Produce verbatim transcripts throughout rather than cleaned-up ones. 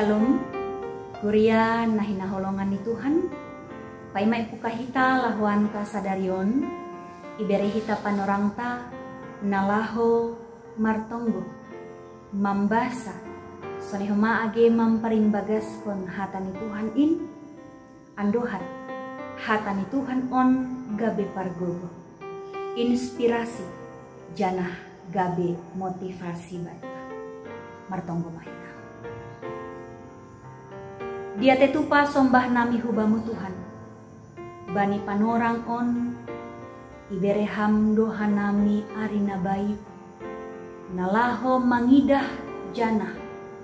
Shalom, kuria na hinaholongan ni Tuhan. Paima ipukka hita lahoanta sadarion, ibere hita panorangta na laho martonggo, mambasa, sonai homa age mamparimbagaskon hata ni Tuhan in. Andohan, hata ni Tuhan on gabe pargogoh, inspirasi, janah gabe motivasi banta. Martonggo ma hita. Diat tupa sombah nami hu Bamu Tuhan, bani panorang on ibere Ham do hanami ari na bayu, na laho mangidah janah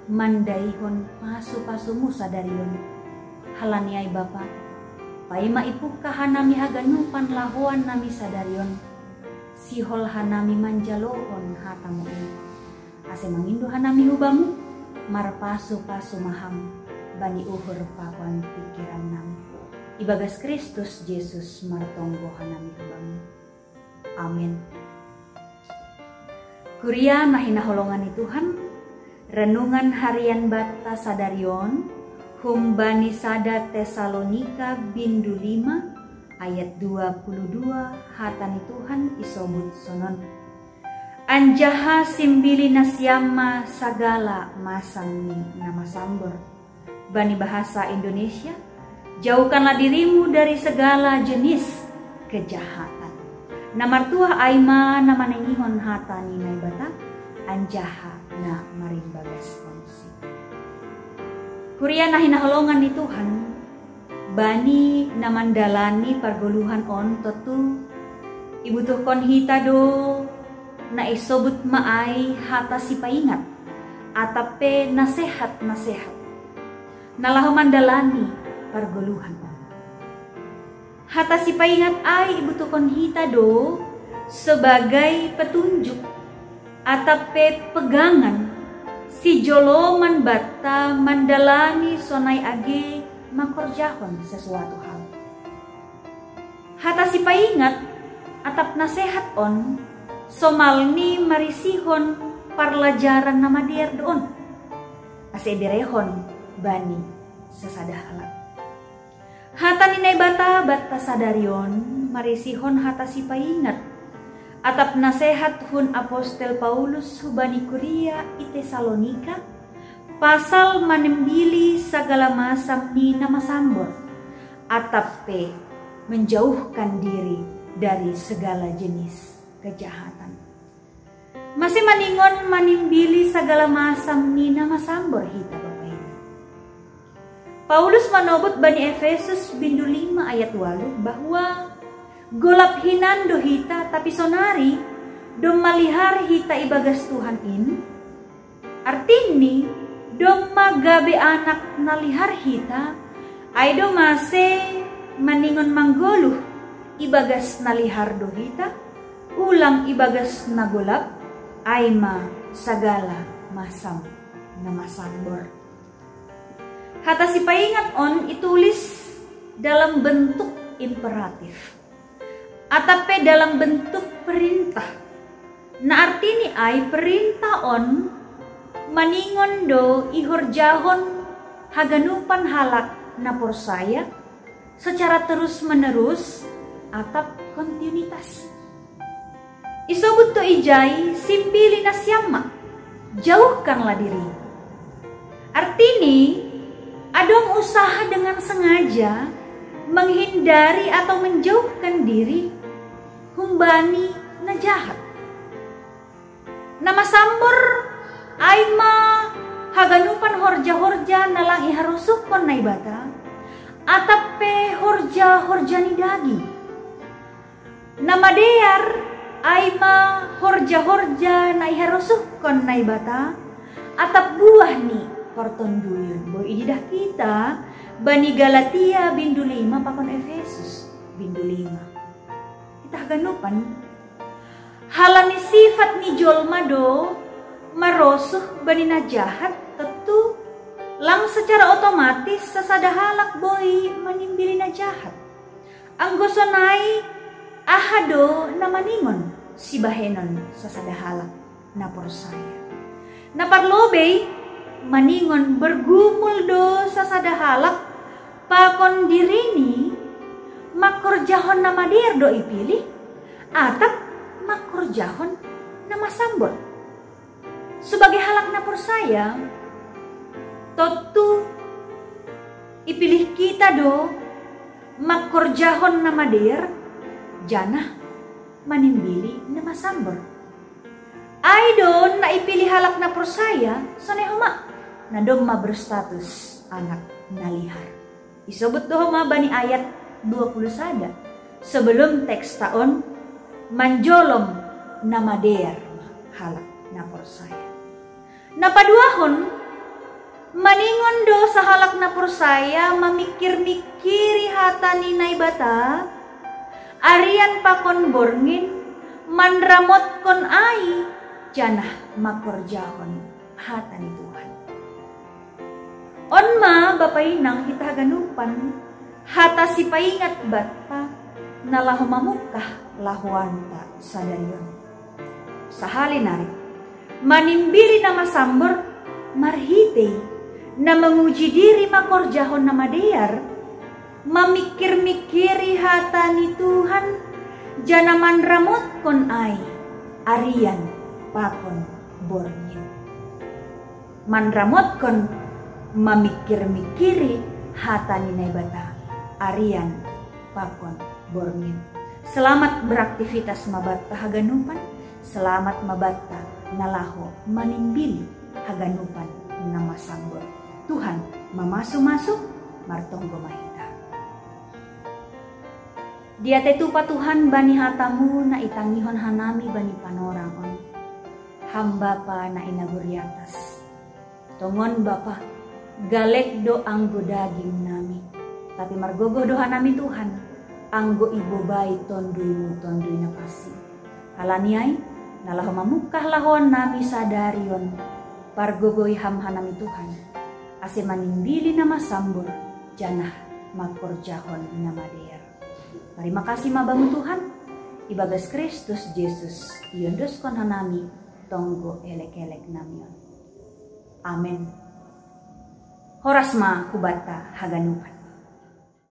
mandaihon pasu-pasuMu sadarion. Halani ai Bapa, paima ipukka hanami haganupan lahoan nami sadarion, sihol hanami manjalohon hataMu in. Ase mangindo hanami hu Bamu, marpasu-pasu ma Ham bani uhur pakon pingkiran nami. Ibagas Kristus Jesus martonggo hanami hu Bamu. Amen. Kuria na hinaholongan ni Tuhan, renungan harian banta sadarion humbani sada Tesalonika bindu lima ayat dua puluh dua, hata ni Tuhan isobut sonon. Anjaha simbili nasiam ma sagala masam ni na masambor. Bani bahasa Indonesia, jauhkanlah dirimu dari segala jenis kejahatan. Na martuah ai ma na manengihon hata ni Naibata, anjaha na marimbagaskon si. Kuria na hinaholongan ni Tuhan, bani na mandalani pargoluhan on tontu ibutuhkon hita do na isobut ma ai hata sipaingat, atap pe nasehat-nasehat, na laho mandalani pargoluhan on. Hata sipaingat ai ibutuhkon hita do sebagai petunjuk, atap pe pegangan sijoloman banta mandalani sonai age mangkorjahon sesuatu hal. Hata sipaingat atap nasehat on somalni marisihon parlajaran na madear do on, ase iberehon bani sasada halak. Hata ni Naibata banta sadarion marisihon hata sipaingat atap nasehat hun apostel Paulus hubani kuria i Tesalonika, pasal manimbili sagala masam ni na masambor, atap pe menjauhkan diri dari segala jenis kejahatan. Mase maningon manimbili sagala masam ni na masambor hita Bapa ini. Paulus manobut bani Efesus bindu lima ayat waluh bahwa golap hinan do hita, tapi sonari domma lihar hita ibagas Tuhan in. Artini, domma gabe anak na lihar hita, ai do mase maningon manggoluh ibagas na lihar do hita, ulang ibagas na golap, ai ma sagala masam na masambor. Hata sipaingat on itulis dalam bentuk imperatif, atap pe dalam bentuk perintah. Na artini ai perintah on maningon do ihorjahon haganupan halak na porsaya secara terus-menerus atap kontinuitas. Isobut do ijai simbili nasiam ma, jauhkanlah diri. Artini, adong usaha dengan sengaja menghindari atau menjauhkan diri humbani na jahat. Na masambor ai ma haganupan horja-horja na lang iharosuhkon Naibata, atap pe horja-horja ni daging. Na madear ai ma horja-horja na iharosuhkon Naibata, atap buah ni partonduyun. Boi ididah hita bani Galatia bindu lima pakon Efesus bindu lima. Hita haganupan, halani sifat ni jolma do marosuh bani na jahat, tontu lang secara otomatis sasada halak boi manimbili na jahat. Anggo sonai, aha do na maningon sibahenon sasada halak na porsaya? Na parlobei, Maningon bergumul do sasada halak pakon dirini, mangkorjahon na madear do ipilih, atap mangkorjahon na masambor. Sebagai halak na porsaya, tontu ipilih kita do mangkorjahon na madear, janah manimbili na masambor. Ai do na ipilih halak na porsaya, sonai homa na domma berstatus anak na lihar. Isobut do homa bani ayat dua puluh sada, sebelum teksta on, manjolom na madear ma halak na porsaya. Na paduahon, maningon do sahalak na porsaya mamingkir-mingkiri hata ni Naibata, arian pakon borngin, manramotkon ai, janah mangkorjahon hata ni Tuhan. On ma, Bapa Inang, hita haganupan, hata sipaingat banta, na laho mamungkah lahoanta sadari on. Sahali nari, manimbili na masambor marhitei na manguji diri mangkorjahon na madear, mamingkir-mingkiri hata ni Tuhan, janah manramotkon ai, arian pakon borngin. Manramotkon mamingkir-mingkiri hata ni Naibata, arian pakon borngin. Selamat beraktivitas ma banta haganupan, selamat ma banta na laho manimbili haganupan na masambor. Tuhan mamasu-masu, martonggo ma hita. Diatei tupa Tuhan bani hatamu na itangihon hanami bani panorang on. Ham Bapa na i nagori atas. Tongon Bapa, galek do anggo daging nami, tapi margogoh do hanami Tuhan, anggo ibobai tonduymu tonduy na pansing. Halani ai, na laho mamungkah lahoan nami sadari on, pargogoi Ham hanami Tuhan, ase manimbili na masambor, janah mangkorjahon na madear. Tarima kasih ma Bamu Tuhan, ibagas Kristus Jesus iondoskon hanami tonggo elek-elek nami on. Amen. Horas ma hubanta haganupan.